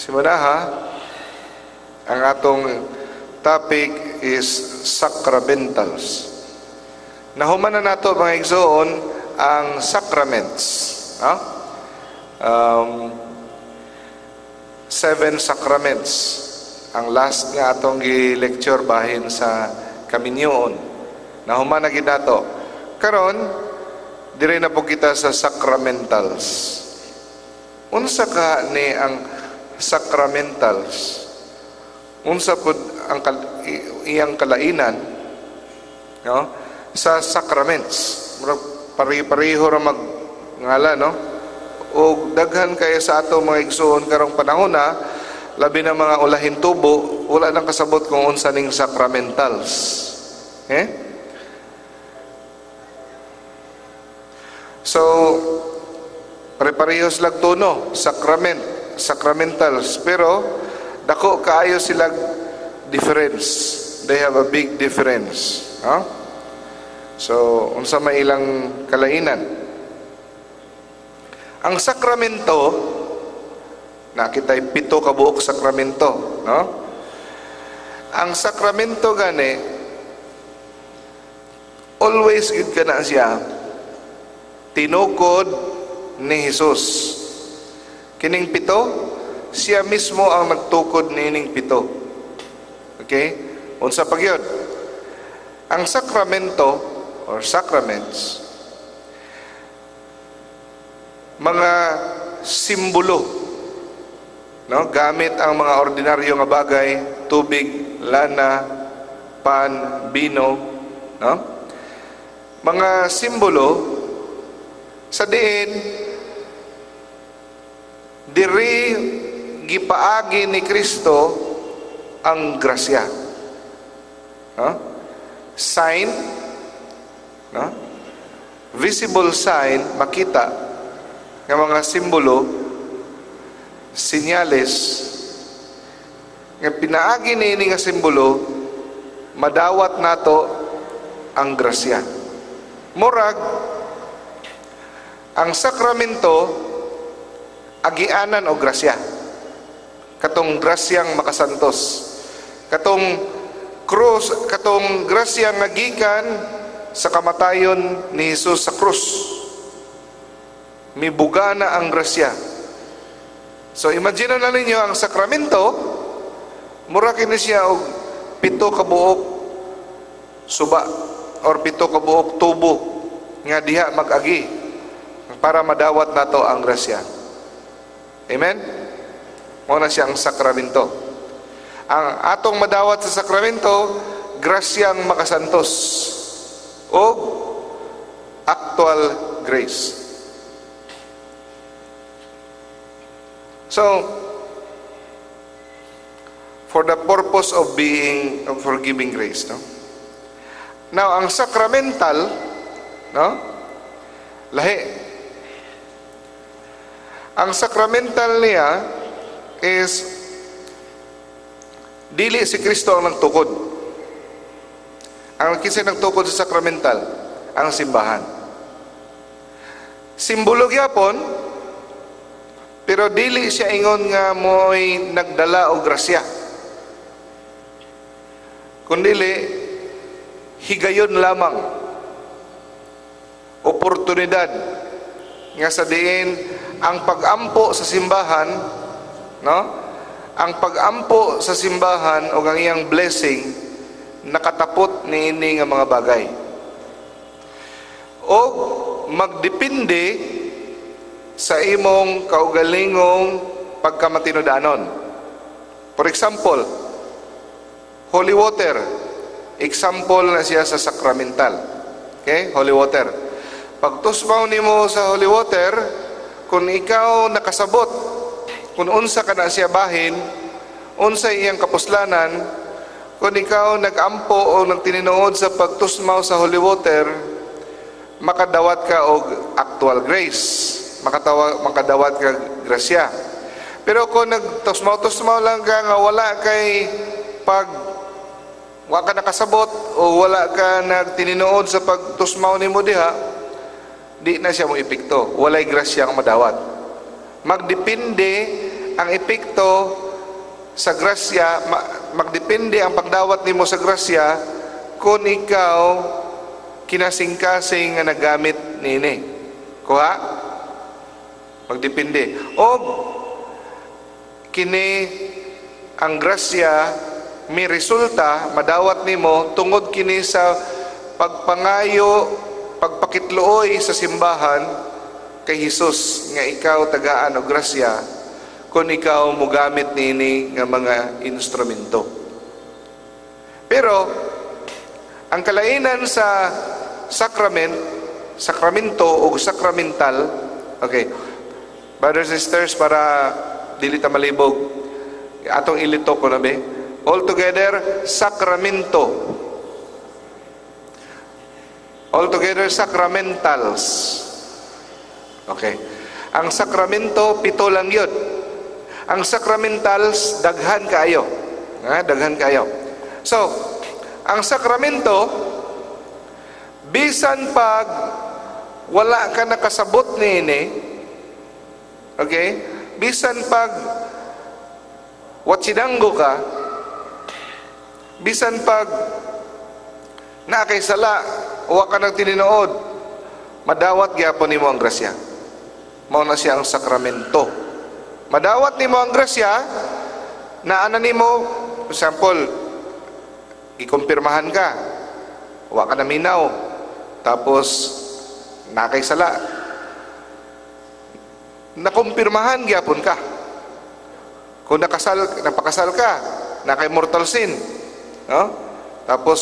Simanaha, ang atong topic is sacramentals. Nahuman na nato, mga igsoon, ang sacraments. No? Seven sacraments. Ang last nga atong gi-lecture bahin sa kaminyoon. Nahuman na gid nato. Karon, dire na po kita sa sacramentals. Unsa ka ni ang sacramentals? Unsa pud ang iyang kalainan, no, sa sacraments? Murag pare-pareho ra mag ngala, no? Og daghan kay sa ato mga igsuon karong panahon na, labi na mga ulahin tubo, wala nang kasabot kung unsa ning sacramentals. Eh? So, pare-parehos lang tono, sacrament, sacramentals, pero dako kaayo sila difference. They have a big difference. Huh? So, unsa may ilang kalainan? Ang sakramento, nakita'y 7 ka buok sakramento, no? Ang sakramento gani, always gid ka na siya tinukod ni Jesus. Kining 7, siya mismo ang nagtukod niining 7. Okay? Unsa pa gyud? Ang sakramento or sacraments, mga simbolo, no? Gamit ang mga ordinaryo nga bagay, tubig, lana, pan, bino, no? Mga simbolo sa diin diri gipaagi ni Kristo ang grasya. No? Sign, no? Visible sign, makita nga mga simbolo, sinyales nga pinaagi niini nga simbolo, madawat nato ang grasya. Murag ang sakramento agianan o grasya. Katong grasyang makasantos. Katong krus, katong grasya nga gikan sa kamatayon ni Jesus sa krus. Mibuga na ang grasya. So imagine na ninyo ang sakramento, mura kini siya og 7 ka buok suba or 7 ka buok tubo nga diha mag-agi para madawat nato ang grasya. Amen? Mao na siya ang sakramento. Ang atong madawat sa sakramento, grasyang makasantos o actual grace. So, for the purpose of being, of forgiving grace, no? Now, ang sacramental, no? Lahi. Ang sacramental niya is dili si Kristo ang nagtukod. Ang kinsa nagtukod sa sacramental, ang simbahan. Simbolo gyapon, pero dili siya ingon nga mo'y nagdala og grasya. Kundili higayon lamang, oportunidad nga sa diin ang pag-ampo sa simbahan, no? Ang pag-ampo sa simbahan o ang iyang blessing nakatapot niini nga mga bagay. O magdepende sa imong kaugalingong pagkamatinudanon. For example, holy water. Example na siya sa sacramental. Okay? Holy water. Pagtusmaw nimo sa holy water, kung ikaw nakasabot, kung unsa ka na siya bahin, unsa iyang kapuslanan, kung ikaw nagampo o nagtininood sa pagtusmaw sa holy water, makadawat ka og actual grace, makadawat ka grasya. Pero kung nagtusmaw-tusmaw lang ka nga wala kay pag wa ka nakasabot o wala ka nagtininood sa pagtusmaw nimo diha, di na siya mo epekto. Walay grasya ang madawat. Magdepende ang epekto sa grasya, magdepende ang pagdawat nimo sa grasya kung ikaw kinasingkasing nga nagamit niini. Kuha? Magdepende. O kini ang grasya may resulta madawat nimo tungod kini sa pagpangayo, pagpakitluoy sa simbahan kay Hesus nga ikaw tagaan og grasya kung ikaw mogamit niini nga mga instrumento. Pero ang kalainan sa sacrament, sakramento o sacramental, okay, brothers and sisters, para dili ta malibog, atong ilito ko na be, all together, sakramento. All together, sacramentals. Okay. Ang sakramento, pito lang yun. Ang sacramentals, daghan kaayo. Ha? Daghan kaayo. So, ang sakramento, bisan pag wala ka nakasabot niini, okay? Bisan pag watsinanggo ka, bisan pag naa kay sala, wa ka nagtininood, madawat gyapon nimo ang grasya. Mao na siya ang sakramento. Madawat nimo ang grasya, naana nimo, for example, ikumpirmahan ka, wa ka naminaw, tapos naa kay sala, nakumpirmahan gyapon ka. Kung nakasal, napakasal ka, naa kay mortal sin, no? Tapos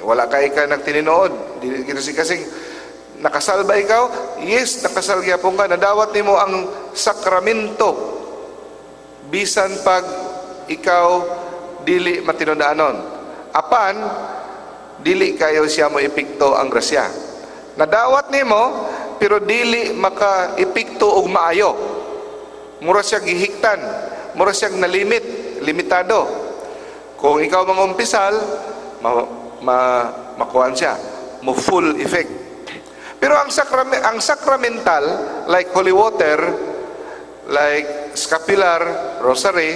wala kay ka nagtininood, dili kita si kasing nakasal ba ikaw? Yes, nakasal gyapon ka. Nadawat nimo ang sakramento bisan pag ikaw dili matinud-anon. Apan dili kayo siya mo epekto ang grasya. Nadawat nimo pero dili maka-epekto og maayo. Mura siya gihiktan, mura siya nalimit, limitado. Kung ikaw mangumpisal, makuan siya, mo full effect. Pero ang sacramental, like holy water, like scapular, rosary,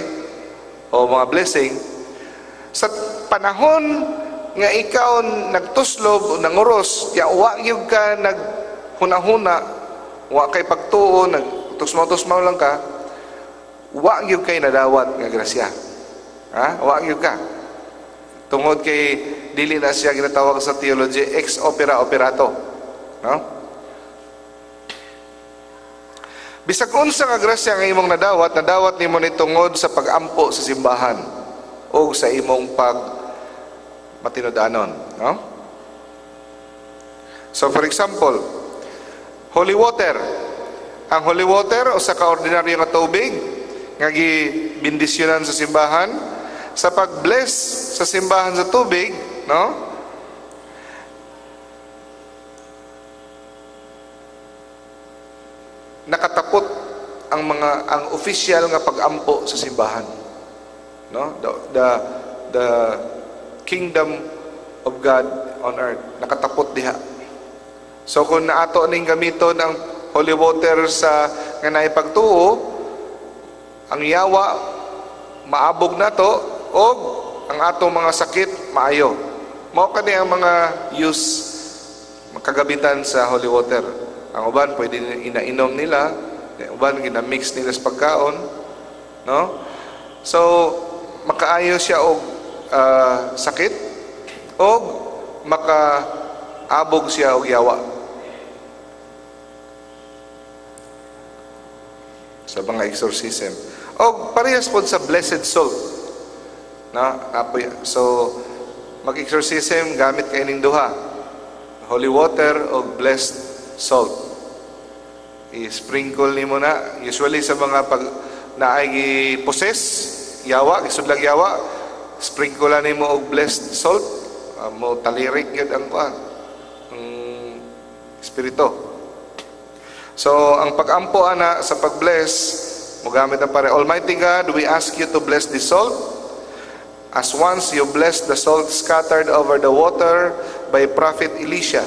o mga blessing, sa panahon nga ikaw nagtuslob o nanguros, ya wa gyud ka naghuna-huna, wa kay pagtuo, nagtusmaw-tusmaw lang ka, wa gyud kay nadawat nga grasya. Ha? Wa gyud ka. Tungod kay dili na siya ginatawag sa theology ex opera operato. No? Bisag unsa nga grasya nga imong nadawat, nadawat nimo ni tungod sa pagampo sa simbahan o sa imong pag matinud-anon, no? So for example, holy water. Ang holy water usa ka ordinaryo nga tubig nga gibendisyonan sa simbahan. Sa pag-bless sa simbahan sa tubig, no? Nakatapot ang official nga pag-ampo sa simbahan, no? The kingdom of God on earth nakatapot diha. So kung naato ning gamiton ang holy water sa nga naipagtuo, ang yawa maabog nato og ang atong mga sakit maayo. Mao kani ang mga use makagabitan sa holy water. Ang uban pwede inainom nila, ang uban gina-mix nila sa pagkaon, no? So makaayo siya og sakit og makaabog siya og yawa. Sa mga exorcism. Og parehas pod sa blessed salt. Na, apoy. So mag-exorcism gamit kay ning duha. Holy water og blessed salt. I-sprinkle nimo na usually sa mga pag naay gi-possess yawa, gisudlag yawa, sprinkle nimo og blessed salt, mo talirik gyud ang kuan, ang espiritu. So ang pag-ampo ana sa pag-bless, mogamit ang pare, Almighty God, we ask you to bless the salt as once you blessed the salt scattered over the water by Prophet Elisha.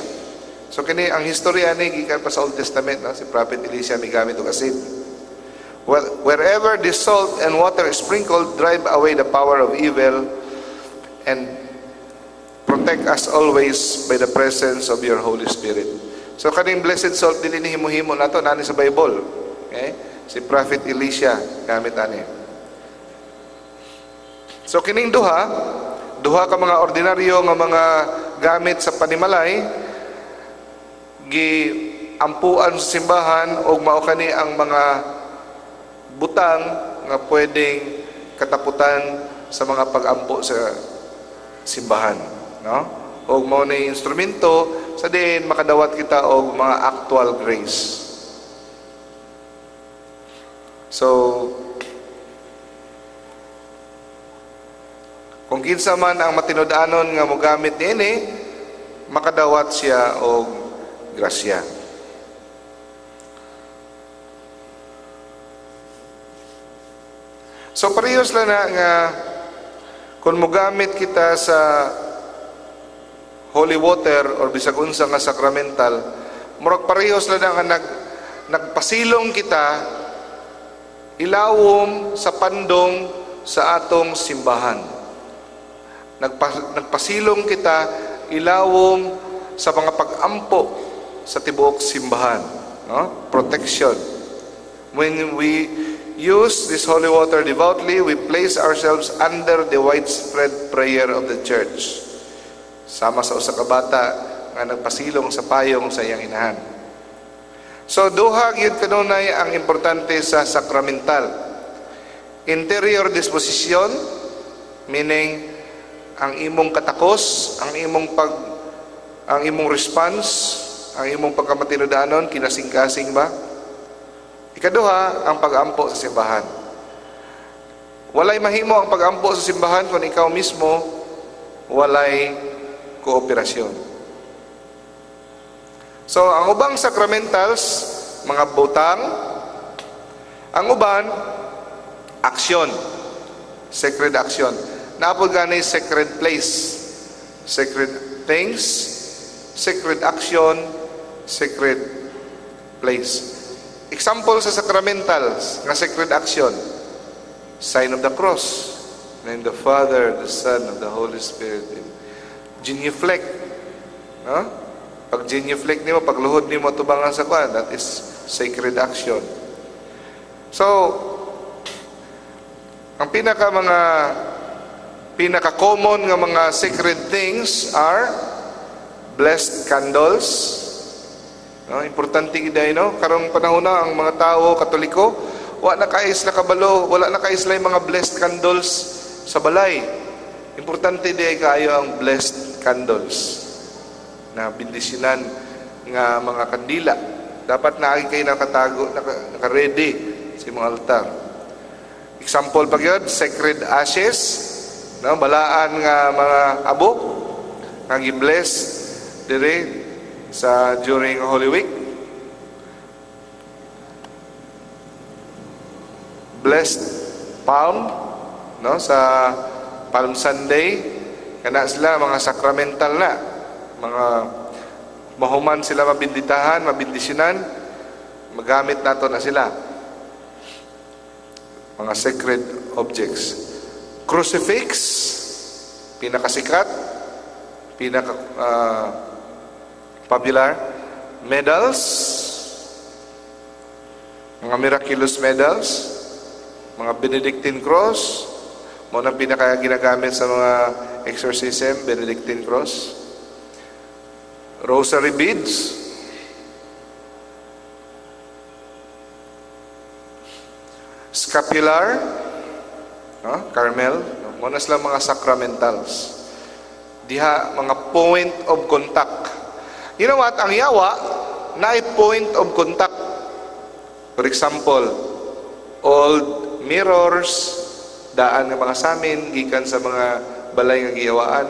So kini ang historya ni gikan pa sa Old Testament, no? Si Prophet Elisha migamit og asin. Wherever the salt and water is sprinkled, drive away the power of evil and protect us always by the presence of your Holy Spirit. So kaning blessed salt, dili ni himo-himo nato, nani sa Bible. Okay? Si Prophet Elisha gamit ani. So kining duha, duha ka mga ordinaryo nga mga gamit sa panimalay, gi ampuan sa simbahan og mao kani ang mga butang nga pwedeng kataputan sa mga pag-ampo sa simbahan, no? Og mao ni instrumento sa diin makadawat kita og mga actual grace. So kung kinsa man ang matinud-anon nga mogamit niini, makadawat siya og grasya. So parehas lang na nga kung mogamit kita sa holy water or bisag unsa nga sacramental, murag parehas lang na nga nagpasilong kita ilawom sa pandong sa atong simbahan. Nagpasilong kita ilawom sa mga pag-ampo sa tibuok simbahan, no? Protection. When we use this holy water devoutly, we place ourselves under the widespread prayer of the church. Sama sa usa ka bata nga nagpasilong sa payong sa iyang inahan. So duha gyud kanunay ang importante sa sacramental. Interior disposition, meaning ang imong katakos, ang imong response, ang imong pagkamatinudanon, kinasing-kasing ba? Ikaduha, ang pag-ampo sa simbahan. Walay mahimo ang pag-ampo sa simbahan kung ikaw mismo walay kooperasyon. So, ang ubang sacramentals, mga butang, ang uban, action, sacred action. Naapod gani sacred place, sacred things, sacred action, sacred place. Example sa sacramentals nga sacred action, sign of the cross, in the Father, the Son, and the Holy Spirit. Genuflect, no? Pag genuflect nimo, pagluhod nimo tubangan sa kuan, that is sacred action. So, ang pinaka common nga mga sacred things are blessed candles. No, importante gid ay, no? Karong panahon na ang mga tao Katoliko, wa na kay sila kabalo, wala na kay sila mga blessed candles sa balay. Importante di ay kaayo ang blessed candles na bendisyonan nga mga kandila. Dapat na kayo nakatago, naka-ready sa imong altar. Example pa gyud, sacred ashes, no, balaan nga mga abo nga gi-bless dire sa during Holy Week. Blessed palm, no, sa Palm Sunday, kana sila mga sacramental na, mga mahuman sila mabinditahan, mabindisyonan, magamit nato na sila. Mga sacred objects. Crucifix, pinakasikat, pinaka popular, medals, mga miraculous medals, mga Benedictine cross, mo nang pinaka ginagamit sa mga exorcism, Benedictine cross, rosary beads, scapular, no? Carmel, no? Muna sila mga sacramentals. Diha, mga point of contact. You know what? Ang yawa, naay point of contact. For example, old mirrors, daan nga mga samin, gikan sa mga balay nga giyawaan.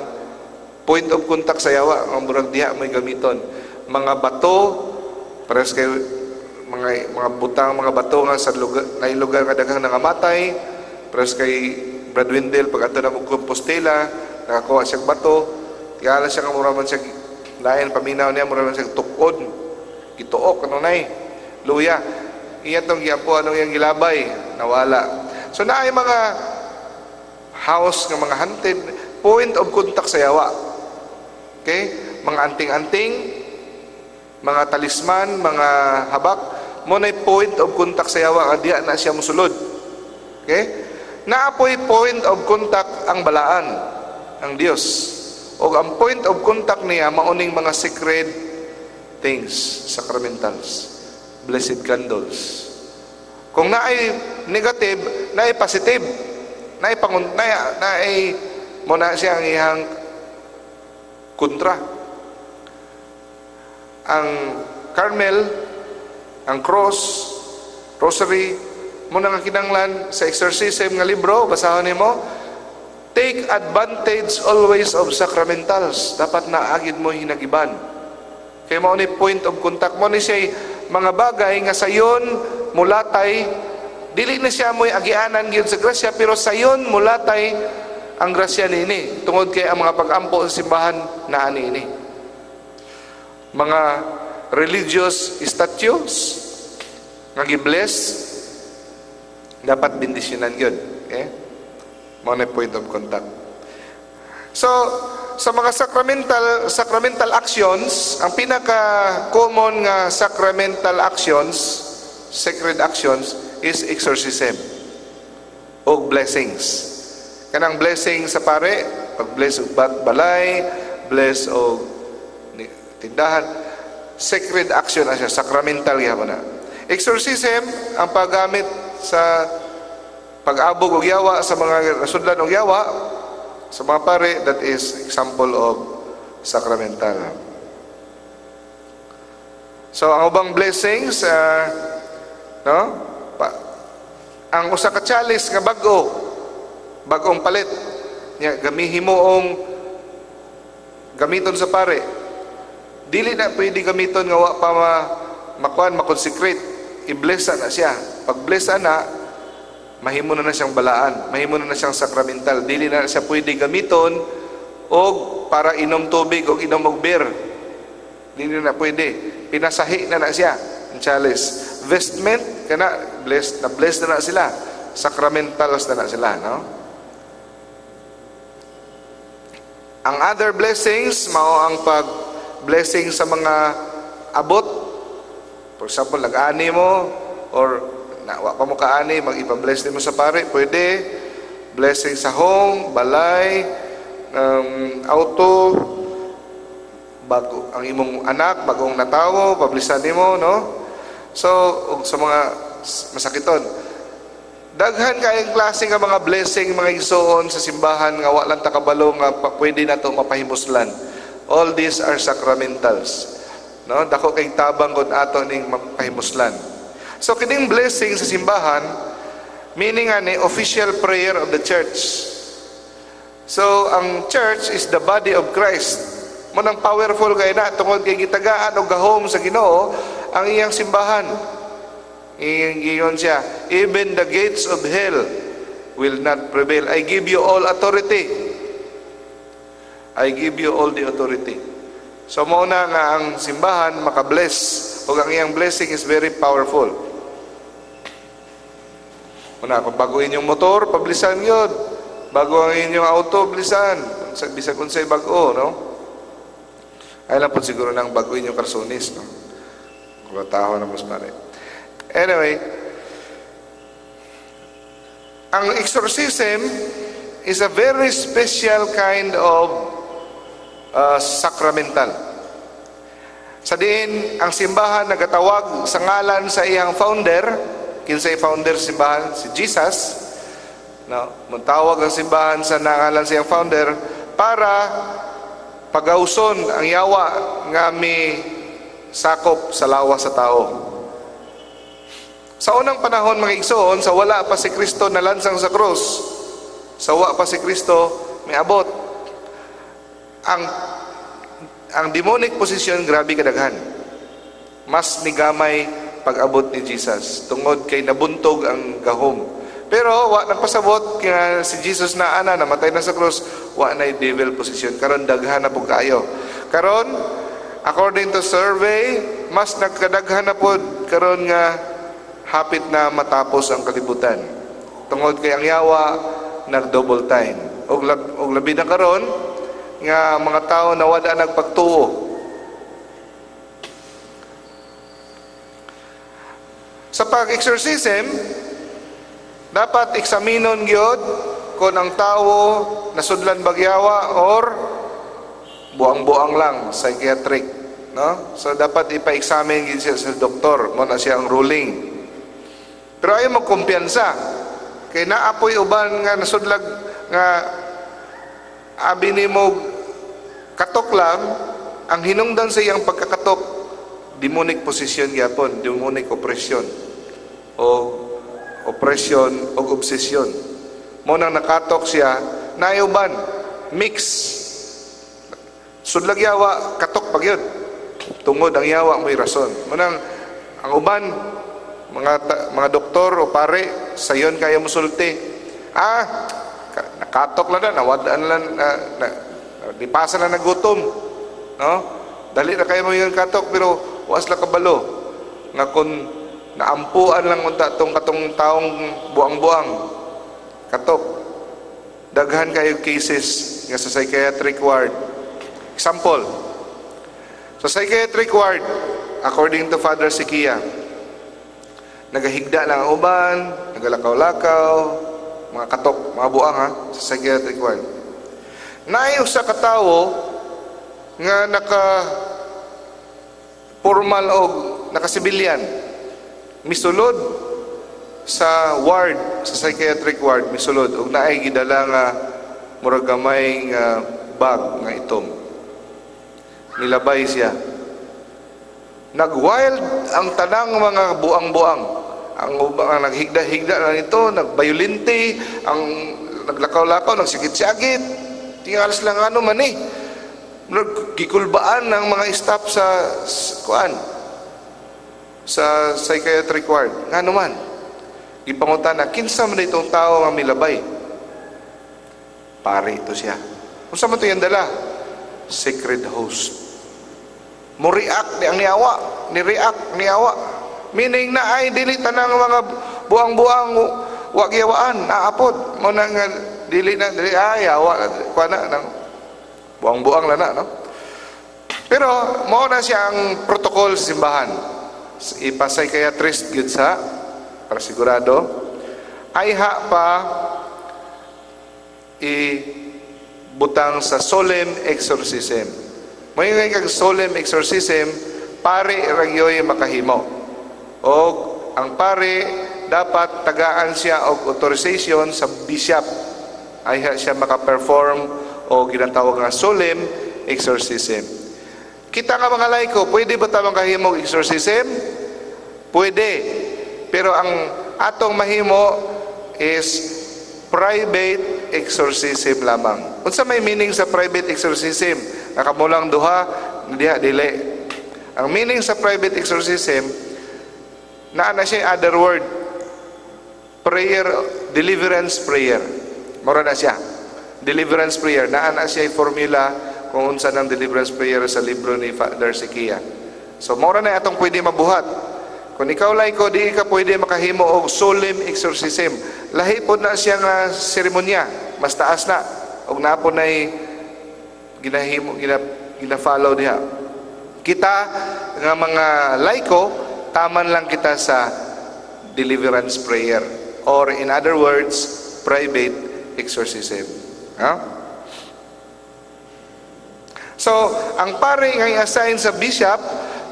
Point of contact sa yawa, ang murag diha may gamiton. Mga bato, parehas kay mga butang, mga bato nga sa lugar, na lugar nga daghang nangamatay, parehas kay Brad Wendell, pag ato na og Compostela, nakakuha siyang bato, tigala siya nga mura man siya lain paminaw niya, mura man siya tukod, gituok ano nay, luya. Iya tong giampuan iyang gilabay, nawala. So naay mga house nga mga haunted, point of contact sa yawa. Okay? Mga anting-anting, mga talisman, mga habak, mao na point of contact sa yawa nga diya na siya musulod. Okay? Naa poy point of contact ang balaan, ang Dios. O ang point of contact niya mao ning mga sacred things, sacramentals, blessed candles. Kung naay negative, naay positive, naay pangun naay, naay mao na siya ang iyang kontra. Ang Carmel, ang cross, rosary, mao na nga kinanglan sa exorcism nga libro, basahon nimo, take advantage always of sacramentals. Dapat naa gyud mo hinagiban. Kay mao ni point of contact mao ni siya mga bagay nga sayon mulatay, dili na siya mo'y agianan gyud sa grasya, pero sayon mulatay ang grasya niini tungod kay ang mga pag-ampo sa simbahan naa niini. Mga religious statues nga gi-bless, dapat bendisyonan gyud. Okay? Mao na point of contact. So, sa mga sacramental actions, ang pinaka common nga sacramental actions, sacred actions, is exorcism o blessings. Kanang blessing sa pare, pag-bless og balay, bless og tindahan, sacred action na siya, sacramental gihapon na. Exorcism, ang paggamit sa pag-abog og yawa sa mga nasudlan og yawa sa mga pare, that is example of sacramental. So ang ubang blessings, no? Ang usa ka chalice nga bag-o, bag-ong palit nya, gamihimuong gamiton sa pare, dili na pwede gamiton nga wa pa makuan, ma-consecrate. I-bless na siya. Pag bless na, mahimo na na siyang balaan, mahimo na na siyang sacramental. Dili na siya pwede gamiton og para inom tubig og inom og beer. Dili na pwede. Pinasahi na na siya ang chalice. Vestment kana, blessed na, blessed na na sila, sacramentals na na sila, no? Ang other blessings mao ang pag blessing sa mga abot. For example, nag-ani mo or na, wa pa mo kaani, mag-ipa-bless nimo sa pare, pwede. Blessing sa home, balay, auto, bago ang imong anak, bagong natawo, pablisan nimo, no? So, ug sa mga masakiton. Daghan kayong klase nga mga blessing, mga igsoon, sa simbahan nga wa lang ta kabalo nga pwede na to mapahimuslan. All these are sacramentals. No? Dako kay tabang kung ato ning mapahimuslan. So kining blessing sa simbahan, meaning ani official prayer of the church. So ang church is the body of Christ. Mao nang powerful kay na tungod kay gitagaan og gahom sa Ginoo ang iyang simbahan. Ingon siya, "Even the gates of hell will not prevail. I give you all authority. I give you all the authority." So mao na nga ang simbahan makabless ug ang iyang blessing is very powerful. Una, kung bago inyong motor, pablisan yun. Bago ang inyong auto, blisan. Sa bisag unsay bag-o, no? Ay lang po siguro nang bago inyong karsunis, no? Kung tao na mas pare. Anyway, ang exorcism is a very special kind of sacramental. Sa diin ang simbahan nagatawag sa ngalan sa iyang founder, kinsay founder sa simbahan? Si Jesus. No, mutawag ang simbahan sa ngalan sa iyang founder para pagawson ang yawa nga mi sakop sa lawas sa tao. Sa unang panahon, mga igsoon, sa wala pa si Kristo nalansang sa krus, sa wa pa si Kristo may abot, ang demonic possession grabe kadaghan. Mas nigamay pag-abot ni Jesus tungod kay nabuntog ang gahom. Pero wa nagpasabot nga si Jesus na ana namatay na sa krus, wa na devil possession. Karon daghan na pud kaayo. Karon, according to survey, mas nagkadaghan na pod karon nga hapit na matapos ang kalibutan. Tungod kay ang yawa nag-double time. Og labi na karon nga mga tao na wala nagpagtuo. Sa pag-exorcism, dapat eksaminon gyud kung ang tawo nasudlan bagyawa or buang-buang lang, psychiatric, no? So dapat ipa-examine gyud siya sa doktor, mo na siya ang ruling. Pero ayaw magkumpiyansa kay naapoy uban nga nasudlag nga abi nimo katok lang, ang hinungdan sa iyang pagkakatok demonic possession gyapon, demonic oppression o oppression o obsession. Mo nang nakatok siya, naay uban mix sudlag yawa, katok pag yun. Tungod ang yawa mo'y rason. Mo nang ang uban mga doktor o pare sayon kayo musulti. Ah, nakatok lang na, nawadaan lang na, dipasa na nagutom, no? Dali na kayo mo yung katok, pero was la kabalo nga kung naampuan lang unta tong katong taong buang-buang katok. Daghan kayo cases nga sa psychiatric ward. Example, sa psychiatric ward, according to Father Sikia, nagahigda lang ang uban, nagalakaw-lakaw, mga katok, mga buang ha, sa psychiatric ward. Naay usa ka tawo nga naka formal og nakasibilyan, misulod sa ward, sa psychiatric ward, misulod og naay gidala nga murag gamay nga bag nga itom. Nilabay siya. Nag-wild ang tanang mga buang-buang. Ang naghigda-higda na nito, nagbayolente, ang naglakaw-lakaw, nagsigit-sigit. Tingalas lang ano man eh. Gikulbaan ng mga staff sa kuan, sa psychiatric ward. Ngano man? Gipangutana, kinsa man itong tao nga milabay? Pare ito siya. Unsa man ito yung dala? Sacred host. Mo react ni ang niawa, ni react niawa. Meaning na ay dili tanang mga buang-buang wa giyawaan, naapod. Mo na nga dili na dili ay awa kuan na nang buang-buang lang na, no? Pero mao na siya ang protocol sa simbahan. Ipa-psychiatrist gyud sa para sigurado. Ay ha pa ibutang sa solemn exorcism. May kag solemn exorcism, pare ra gyoy makahimo. Og ang pare dapat tagaan siya og authorization sa bishop. Ay siya maka-perform o ginatawag nga solemn exorcism. Kita nga mga laiko, pwede ba ta makahimo og exorcism? Pwede. Pero ang atong mahimo is private exorcism lamang. Unsa may meaning sa private exorcism? Nakamulang duha, diha dili. Ang meaning sa private exorcism, naa na siya other word, prayer, deliverance prayer. Mora na siya. Deliverance prayer. Naa na siya formula kung unsa ng deliverance prayer sa libro ni Father Sikia. So mora na atong pwede mabuhat. Kung ikaw laiko, di ka pwede makahimo og solemn exorcism. Lahi pod na siya nga seremonya, mas taas na. Og naa po na'y ginahimo, gina-follow diha. Kita nga mga laiko, taman lang kita sa deliverance prayer, or in other words, private exorcism. Ha? So, ang pare nga i-assign sa bishop,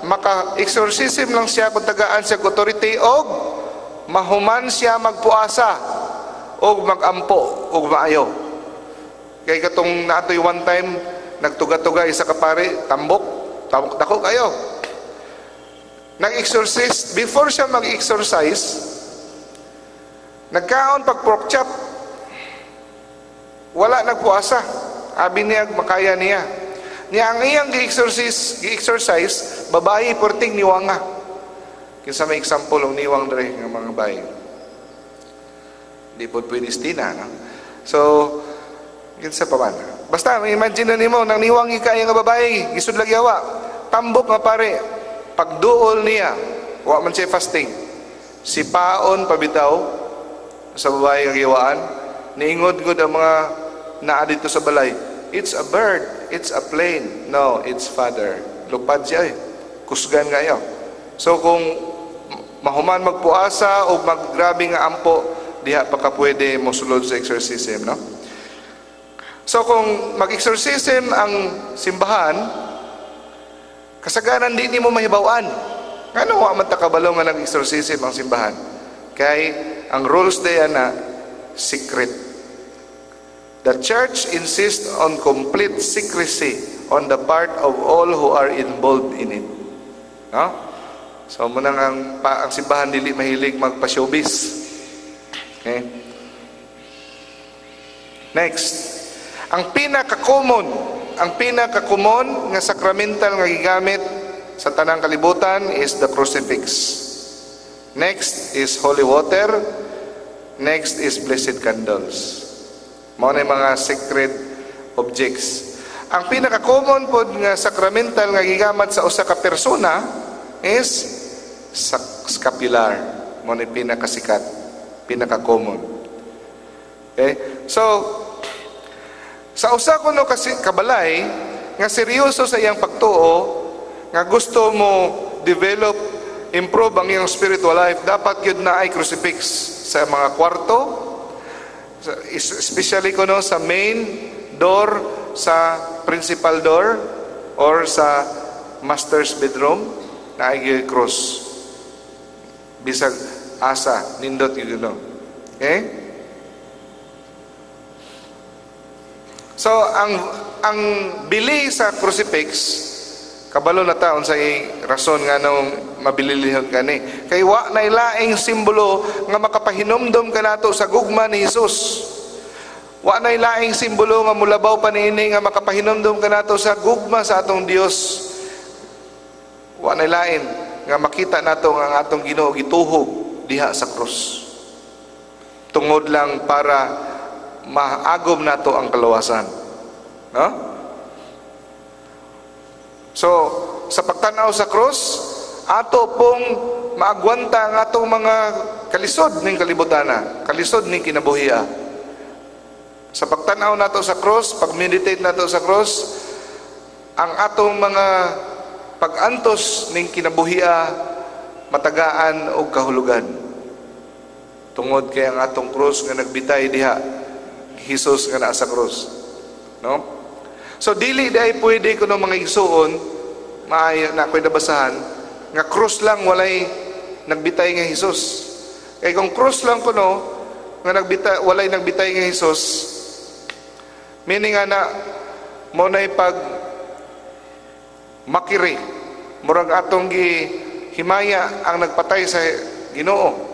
maka-exorcism lang siya kung tagaan siya authority og mahuman siya magpuasa og magampo og maayo. Kay katong naatoy one time nagtuga-tuga isa ka pare, tambok, tambok dako kayo. Nag-exorcist, before siya mag-exorcise, nagkaon pag pork chop. Wala nagpuasa. Abi niya makaya niya. Niya ang iyang gi-exorcise, babae perting niwanga. Kinsa may example og niwang dere nga mga babae? Di pod pwede stina, no? So, kinsa pa man. Basta imagine na nimo nang niwang kay nga babae, gisudlag yawa. Tambok nga pare, pagduol niya, wa man siya fasting. Sipaon pabitaw sa babae nga giwaan, niingod gud ang mga naa dito sa balay, "It's a bird, it's a plane." "No, it's Father." Lupad siya eh. Kusgan kayo. So kung mahuman magpuasa o maggrabe nga ampo, diha pa ka pwede mosulod sa exorcism, no? So kung mag-exorcism ang simbahan, kasagaran di nimo mahibaw-an. Ngano wa man ta kabalo nga nag-exorcism ang simbahan? Kay ang rules diyan na secret. The church insists on complete secrecy on the part of all who are involved in it. No? So mao nang ang simbahan dili mahilig magpa-showbiz. Okay? Next, ang pinaka-common nga sacramental nga gigamit sa tanang kalibutan is the crucifix. Next is holy water. Next is blessed candles. Mao na mga sacred objects. Ang pinaka-common pod nga sacramental nga gigamit sa usa ka persona is scapular. Mao na pinakasikat, pinaka-common. Okay? So, sa usa kuno kasi kabalay nga seryoso sa iyang pagtuo, nga gusto mo develop, improve ang iyang spiritual life, dapat gyud na ay crucifix sa mga kwarto, especially kuno sa main door, sa principal door, or sa master's bedroom, na ay cross. Bisag asa, nindot yun, no? Okay? So, ang bili sa crucifix, kabalo na ta unsay rason nga nung mabililihon kani. Kay wa na laing simbolo nga makapahinumdom kanato sa gugma ni Hesus. Wa na laing simbolo nga mulabaw pa niini nga makapahinumdom kanato sa gugma sa atong Dios. Wa na lain nga makita nato nga ang atong Ginoo gituhog diha sa krus. Tungod lang para maagom nato ang kalawasan. No? So, sa pagtanaw sa krus, ato pong maagwanta ang atong mga kalisod ning kalibutana, kalisod ning kinabuhia. Sa pagtanaw nato sa krus, pag-meditate nato sa krus, ang atong mga pag-antos ning kinabuhia matagaan og kahulugan. Tungod kay ang atong krus nga nagbitay diha, Hesus nga naa sa krus. No? So dili dai pwede kuno mga igsuon, maayo na ako'y nabasahan nga krus lang, walay nagbitay nga Hesus. Kay kung krus lang kuno nga nagbitay, walay nagbitay nga Hesus, meaning nga na mo nay pag makiri, murag atong gi himaya ang nagpatay sa Ginoo.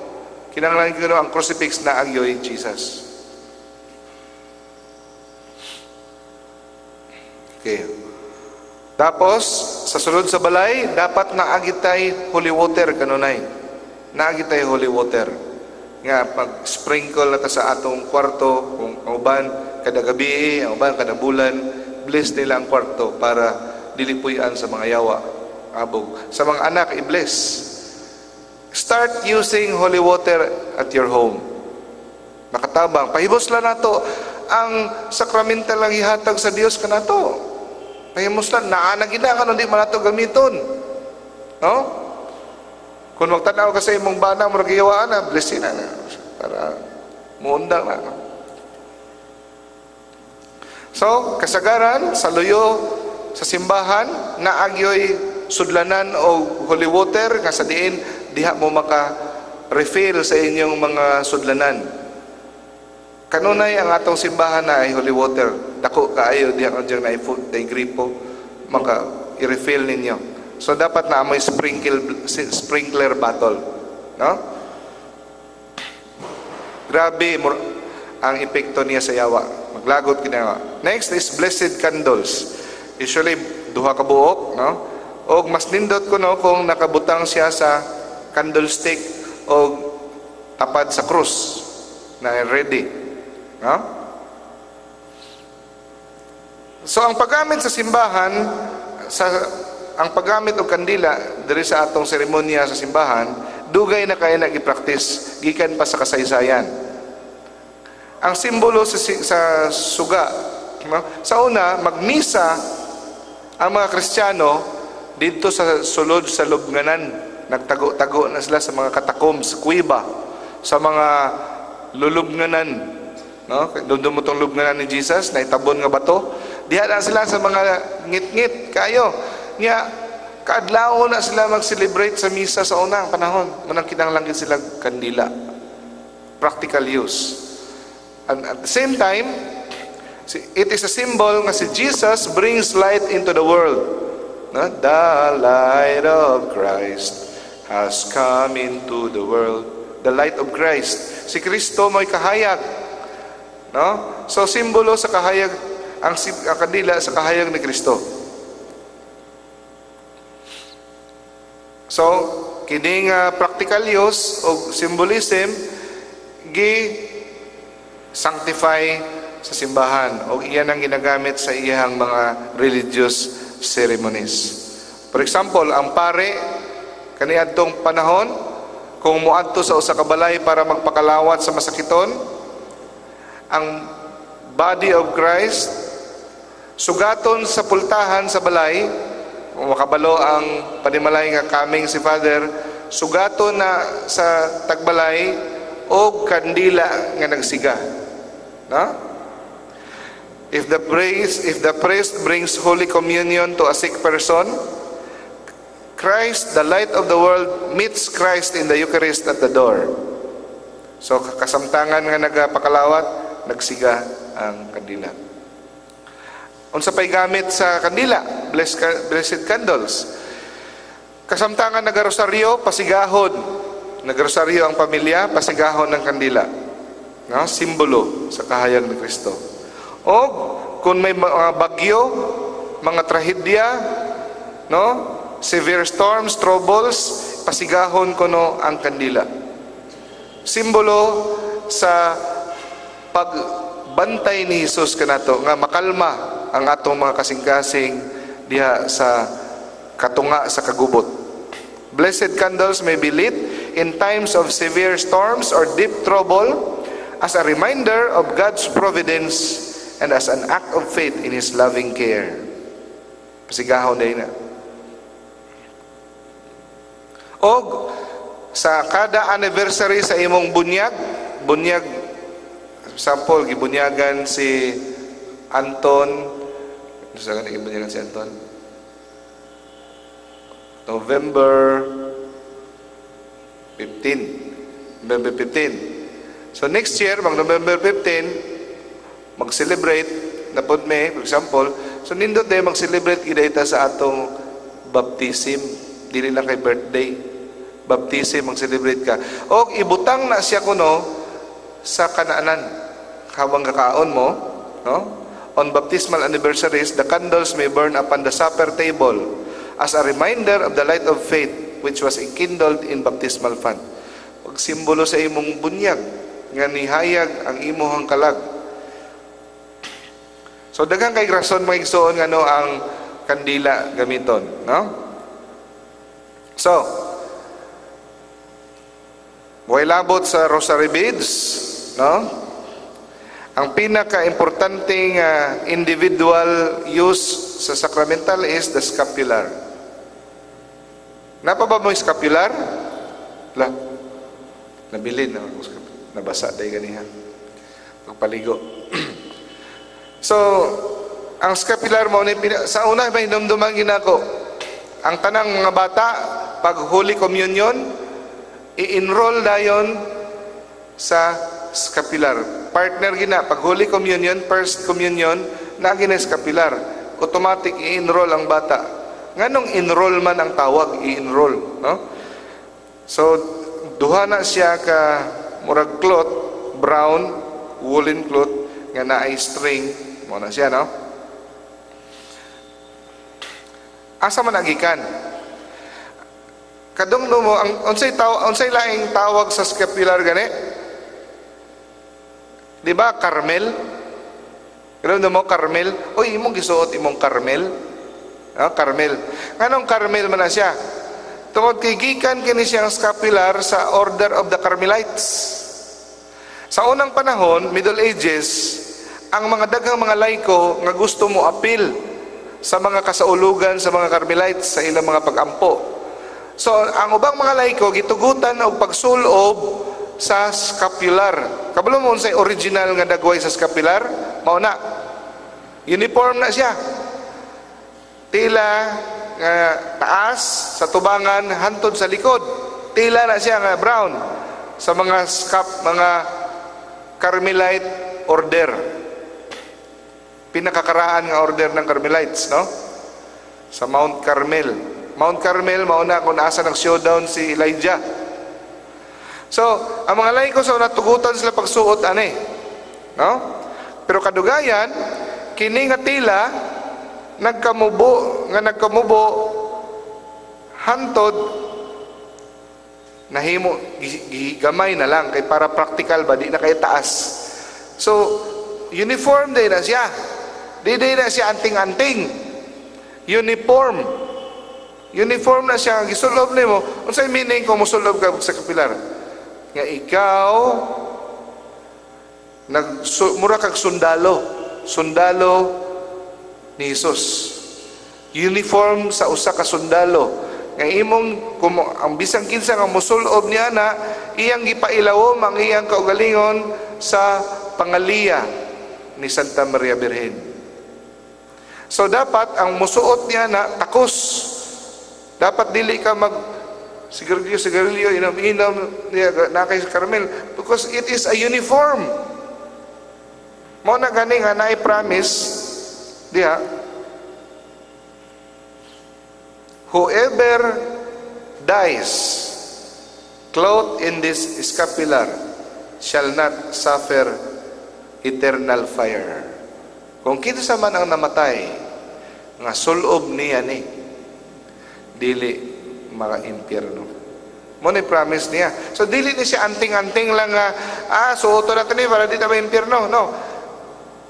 Kinahanglan kuno ang crucifix na agyoy Jesus. Okay. Tapos, sa sulod sa balay, dapat naagitay holy water kanunay. Naagitay holy water. Nga, pag-sprinkle na ta sa atong kwarto, kung ang uban kada gabi, ang uban kada bulan, bless nila ang kwarto para dilipuyan sa mga yawa. Abog. Sa mga anak, i-bless. Start using holy water at your home. Makatabang. Pahibos lang nato ang sakramental lang ihatag sa Dios kanato. Pahimos lang, naa na gina kanon di man nato gamiton. No? Kung magtanaw ka sa imong bana, murag giyawaan na, blessin na, na para muundang na. So, kasagaran, sa luyo, sa simbahan, naagyoy sudlanan o holy water, nga sa diin, diha mo maka-refill sa inyong mga sudlanan. Kanunay ang atong simbahan na ay holy water. Dako kaayo diha ang diyang na gripo, maka i-refill ninyo. So dapat na may sprinkler bottle, no? Grabe ang epekto niya sa yawa. Maglagot kinawa. Next is blessed candles. Usually duha ka buok, no? Og mas nindot ko no kung nakabutang siya sa candlestick og tapad sa krus na ready. No? So ang paggamit sa simbahan, sa ang paggamit og kandila diri sa atong seremonya sa simbahan, Dugay na kaya nag-practice gikan pa sa kasaysayan. Ang simbolo sa suga, no? Sa una, magmisa ang mga Kristiyano dito sa sulod sa lubnganan. Nagtago-tago na sila sa mga catacombs, kuweba, sa mga lulubnganan. No? Doon mo tong lubnganan ni Jesus, na itabon nga bato. Diha na sila sa mga ngit-ngit, kayo. Nya, kaadlaw na sila mag-celebrate sa misa sa unang panahon. Manang kinahanglan sila kandila. Practical use. And at the same time, it is a symbol nga si Jesus brings light into the world. No? The light of Christ has come into the world. The light of Christ. Si Kristo mo'y kahayag. No? So, simbolo sa kahayag, ang kandila sa kahayag ni Kristo. So, kining practical use o symbolism, gi sanctify sa simbahan o iyan ang ginagamit sa iyang mga religious ceremonies. For example, ang pare kaniadtong panahon, kung moadto sa usa ka balay para magpakalawat sa masakiton, ang body of Christ sugaton sa pultahan sa balay. Kung makabalo ang panimalay nga kaming si Father, sugaton na sa tagbalay og kandila nga nagsiga. No? If the priest brings Holy Communion to a sick person, Christ, the light of the world, meets Christ in the Eucharist at the door. So kasamtangan nga nagapakalawat, nagsiga ang kandila. Unsa pay gamit sa kandila? Blessed candles. Kasamtangan nagarosaryo, pasigahon. Nagrosaryo ang pamilya, pasigahon ng kandila. No? Simbolo sa kahayag ni Kristo. O kung may mga bagyo, mga trahedya, no? Severe storms, troubles, pasigahon kuno ang kandila. Simbolo sa pagbantay ni Jesus kanato nga makalma ang atong mga kasing-kasing diha sa katunga sa kagubot. Blessed candles may be lit in times of severe storms or deep trouble as a reminder of God's providence and as an act of faith in His loving care. Pasigahon din na. Og sa kada anniversary sa imong bunyag, bunyag, sample, gibunyagan si Anton, sa gibunyagan si Anton? November 15. November 15. So next year, mag November 15, mag-celebrate na pod me, for example. So nindot din mag-celebrate gid sa atong baptism, dili lang kay birthday. Baptism, mag-celebrate ka. O ibutang na siya kuno sa kanaanan habang kakaon mo, no? On baptismal anniversaries, the candles may burn upon the supper table as a reminder of the light of faith which was enkindled in baptismal font. Pag simbolo sa imong bunyag nga nihayag ang imuhang kalag. So daghang kay rason, mga igsoon, ngano ang kandila gamiton, no? So, way labot sa rosary beads, no? Ang pinaka-importanting individual use sa sacramental is the scapular. Napa ba mo yung scapular? La. Nabilin na ako scapular. Nabasa dahil ganihan. Pagpaligo. So, ang scapular mo, sa una, may hinumduman ginako. Ang tanang mga bata, pag Holy Communion, i-enroll dayon sa scapular. Partner gina, pag Holy Communion, First Communion, na gina scapular. Automatic i-enroll ang bata. Nganong enroll man ang tawag, i-enroll, no? So, duha na siya ka murag cloth, brown, woolen cloth, nga naay string, mo na siya, no? Asa man agikan? Kadungno mo ang unsay laing tawag sa scapular gani? Di ba Carmel? Kadungno mo Carmel? Oy, imong gisuot imong Carmel. Ah, Carmel. Nganong Carmel man na siya? Tungod kay gikan kini siyang scapular sa Order of the Carmelites. Sa unang panahon, Middle Ages, ang mga daghang mga laiko nga gusto mo apil sa mga kasaulugan sa mga Carmelites sa ilang mga pagampo. So, ang ubang mga laiko gitugutan og pagsulob sa scapular. Kabalo mo unsay original nga dagway sa scapular? Mao na. Uniform na siya. Tila nga taas sa tubangan hantod sa likod. Tila na siya nga brown sa mga Carmelite order. Pinakakaraan nga order ng Carmelites, no? Sa Mount Carmel. Mount Carmel mao na kung asa nag showdown si Elijah. So, ang mga laiko sa natugutan sila pagsuot ani. No? Pero kadugayan kini nga tila nagkamubo hantod nahimo gigamay na lang kay para practical ba, di na kay taas. So uniform day na siya, di day na siya anting-anting, uniform uniform na siya. Gisulob nimo, unsay meaning kung musulob ka sa scapular? Nga ikaw nag mura kag sundalo, sundalo ni Jesus. Uniform sa usa ka sundalo nga imong kung ang bisan kinsa nga musulob niya na iyang gipailawom ang iyang kaugalingon sa pangaliya ni Santa Maria Birhen. So dapat ang musuot niya na takos. Dapat dili ka mag sigarilyo, sigarilyo, inom-inom na kay Carmel, because it is a uniform. Mao na gani nga naay promise diha, whoever dies clothed in this scapular shall not suffer eternal fire. Kung kinsa man ang namatay nga sulob niya ni, dili maka-impyerno. Mo ni promise niya. So dili ni siya anting-anting lang nga suoto na ni para di ta ma-impyerno. No.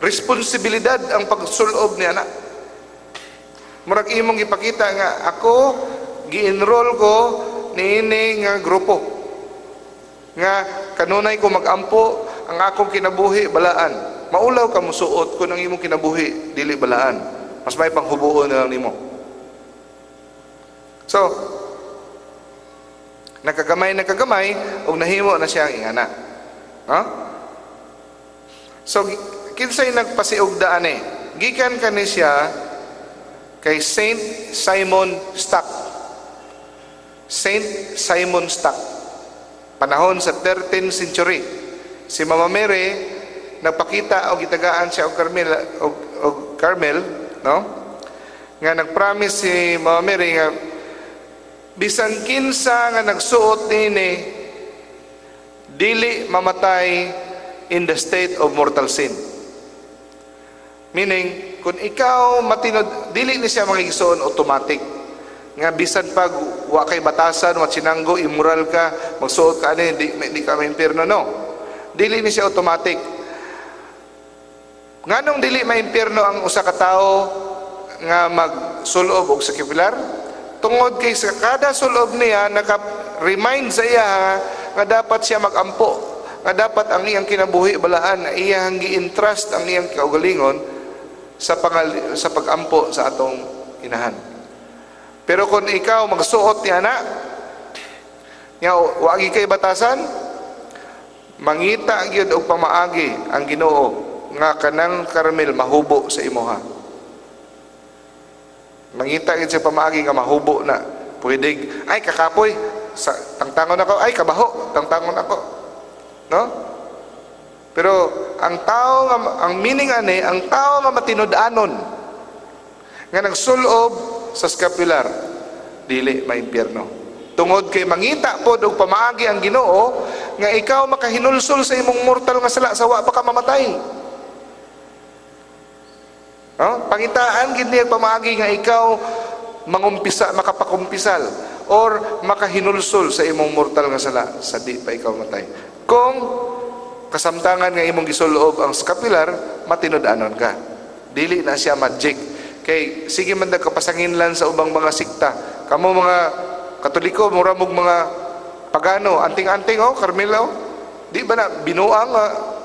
Responsibilidad ang pagsulob niya na. Murag imong gipakita nga ako gi-enroll ko niini nga grupo nga kanunay ko magampo, ang akong kinabuhi balaan. Maulaw ka musuot kung ang imong kinabuhi dili balaan. Mas may panghubuon na lang nimo. So nakagamay nakagamay ug nahimo na siya ang ingana. Ha? So kinsay nagpasiugdaan eh? Gikan kani siya kay Saint Simon Stock. Saint Simon Stock. Panahon sa 13th century. Si Mama Mary nagpakita og gitagaan siya og Carmel, og Carmel, no? Nga nagpromise si Mama Mary nga bisan kinsa nga nagsuot niini dili mamatay in the state of mortal sin. Meaning, kung ikaw matinod, dili ni siya mangigsoon automatic. Nga bisan pag wa kay batasan, wa sinanggo, immoral ka, magsuot ka ani, di ka maimpierno, no. Dili ni siya automatic. Nganong dili maimpierno ang usa ka tawo nga magsulob og scapular? Tungod kay sa kada sulob niya naka-remind sa iya nga dapat siya magampo, nga dapat ang iyang kinabuhi balaan, nga iyang gi-entrust ang iyang kaugalingon sa pag-ampo sa atong inahan. Pero kung ikaw magsuot niya na, nga wagi kay batasan, mangita gyud og pamaagi ang Ginoo nga kanang Carmel mahubo sa imuha. Mangita gyud siya pamaagi nga mahubo na. Pwede, ay kakapoy, sa tangtangon ako, ay kabaho, tangtangon ako. No? Pero ang tao nga, ang meaning ani, ang tao nga matinud-anon nga nagsulob sa scapular dili maimpyerno. Tungod kay mangita pod og pamaagi ang Ginoo nga ikaw makahinulsol sa imong mortal nga sala sa wa pa ka mamatay. No? Pangitaan gid niya pamaagi nga ikaw mangumpisa, makapakumpisal or makahinulsol sa imong mortal nga sala sa di pa ikaw matay. Kung kasamtangan nga imong gisulob ang scapular, matinud-anon ka. Dili na siya magic. Kay sige man kapasanginlan sa ubang mga sikta. Kamo mga Katoliko, mura mog mga pagano, anting-anting oh, Carmela oh. Di ba na binuang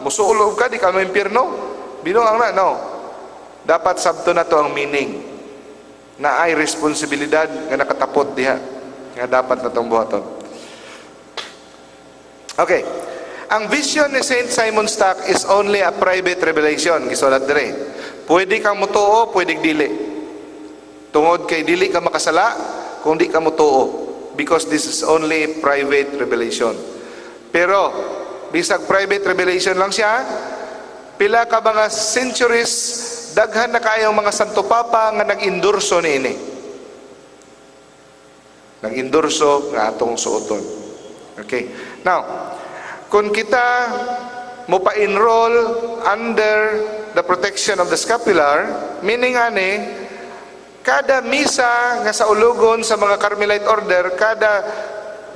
musulob ka, di ka mo impyerno? Binuang na, no. Dapat sabto na to ang meaning na ay responsibilidad nga nakatapot diha nga dapat natong buhaton. Okay. Ang vision ni Saint Simon Stock is only a private revelation, gisulat dire. Pwede kang mutuo, pwede dili. Tungod kay dili ka makasala kung di ka mutuo because this is only private revelation. Pero bisag private revelation lang siya, pila ka mga centuries, daghan na kayong mga Santo Papa nga nag-endorso niini. Nag-endorso nga atong suoton. Okay. Now, kung kita mo pa-enroll under the protection of the scapular, meaning ani, kada misa nga saulugon sa mga Carmelite order, kada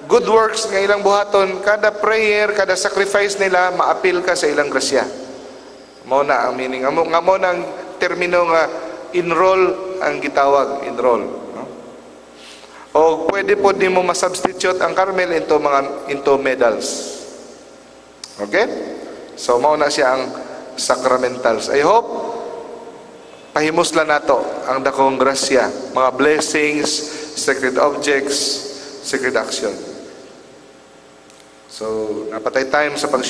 good works nga ilang buhaton, kada prayer, kada sacrifice nila, maapil ka sa ilang grasya. Mao na ang meaning. Nga mo na ang termino nga enroll ang gitawag, enroll. No? O pwede po nimo ma-substitute ang Carmel into medals. Okay? So mao na siya ang sacramentals. I hope pahimuslan nato ang dakong grasya, mga blessings, sacred objects, sacred action. So, naa pa tay time sa pag.